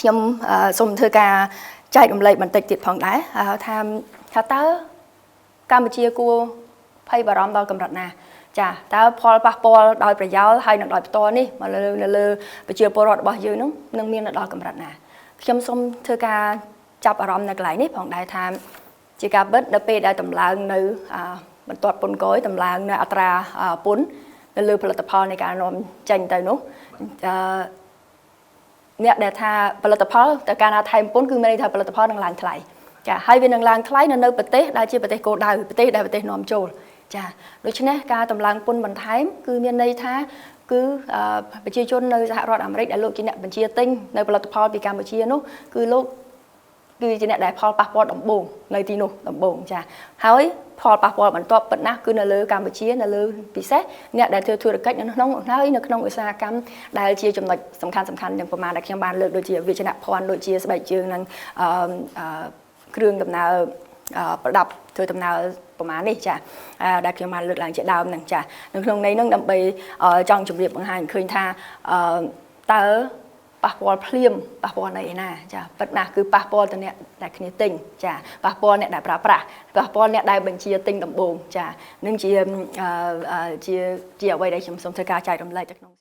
ខ្ញុំសូមធ្វើការចែករំលែកបន្តិចទៀតផងដែរថាថាតើកម្ពុជាគួរភ័យបារម្ភដល់កម្រិតណាចាតើផលប៉ះពាល់ដោយប្រយោលហើយនឹងដោយផ្ទាល់នេះមកលើនៅលើប្រជាពលរដ្ឋរបស់យើងនឹងនឹងមានដល់កម្រិតណាខ្ញុំសូមធ្វើការចាប់អារម្មណ៍នៅកន្លែងនេះផងដែរថាជាការពិតនៅពេលដែលតម្លើងនៅបន្ទាត់ពន្ធគយតម្លើងនៅអត្រាពន្ធនៅលើផលិតផលនៃការនាំចេញទៅនោះអឺអ្នកដែលថាផលិតផលតែកាលណាថែមពន្ធគឺមានន័យថាផលិតផលនឹងឡើងថ្លៃចាហើយវានឹងឡើងថ្លៃនៅនៅប្រទេសដែលជាប្រទេសគោលដៅប្រទេសដែលប្រទេសនាំចូលចាដូច្នេះការតម្លើងពន្ធបន្ថែមគឺមានន័យថាគឺប្រជាជននៅសហរដ្ឋអាមេរិកដែលលោកជាអ្នកបញ្ជាទិញនៅផលិតផលពីកម្ពុជានោះគឺលោកគឺជាអ្នកដែលផលប៉ះពាល់ដំបូងនៅទីនោះដំបូងចាហើយផលប៉ះពាល់បន្ទាប់ពិតណាស់គឺនៅលើកម្ពុជានៅលើពិសេសអ្នកដែលធ្វើធុរកិច្ចនៅក្នុងហើយនៅក្នុងឧស្សាហកម្មដែលជាចំណុចសំខាន់សំខាន់ទាំងប្រមាណដែលខ្ញុំបានលើកដូចជាវិជ្ជាភ័ណ្ឌដូចជាស្បែកជើងនិងអឺគ្រឿងដំណើរប្រដាប់ធ្វើដំណើរប្រមាណនេះចាដែលខ្ញុំបានលើកឡើងជាដើមហ្នឹងចានៅក្នុងន័យហ្នឹងដើម្បីចង់ជម្រាបបង្ហាញឃើញថាតើប៉ះពាល់ភ្លាមប៉ះពាល់នៅឯណាចាពិតណាស់គឺប៉ះពាល់ទៅអ្នកដែលគ្នាទិញចាប៉ះពាល់អ្នកដែលប្រើប្រាស់ប៉ះពាល់អ្នកដែលបញ្ជាទិញដំបូងចានឹងជាជាជាអ្វីដែលខ្ញុំសូមធ្វើការចែករំលែកទៅក្នុង។